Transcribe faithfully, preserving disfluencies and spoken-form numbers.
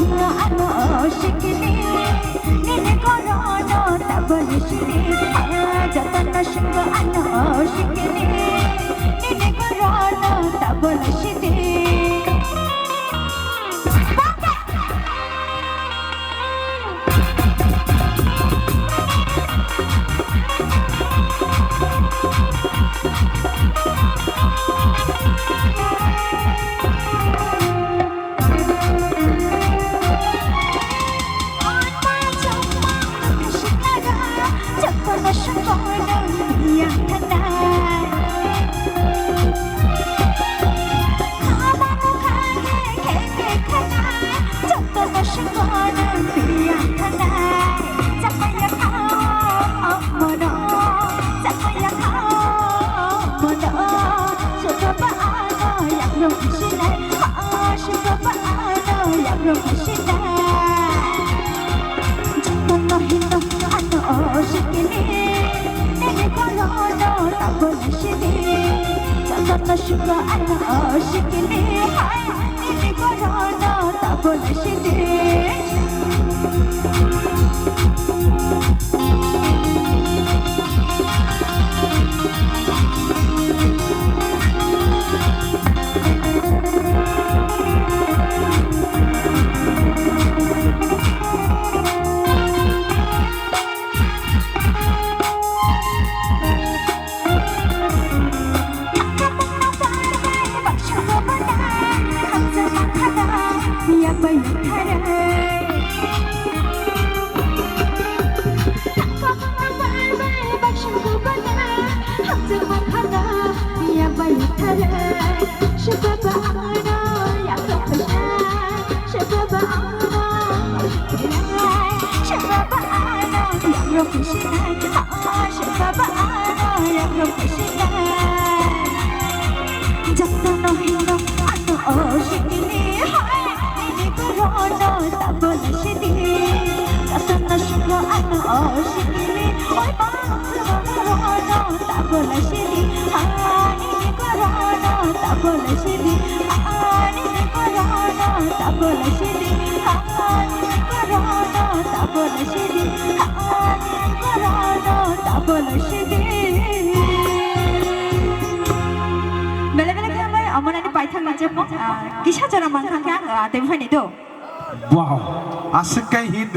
Ano sikini, nini korono tabole sini. Jotono singko ano sikini, nini korono tabole sini. Jotono singko ano sikini, hai, nini korono tabole sini. Jotono hino ano o sikini, hai, nini korono tabole sini. Jotono singko ano o sikini, oi ma, korono tabole sini. Hai, nini korono tabole sini. Hai, nini korono tabole sini. Hai, nini korono tabole sini. Hai, nini korono tabole sini. Belai belai khe hambai, omo nani paithak ni jepung, ah, kisa jora mankha khe ang, ah, tei buphani do. Wow, aswk khe hit.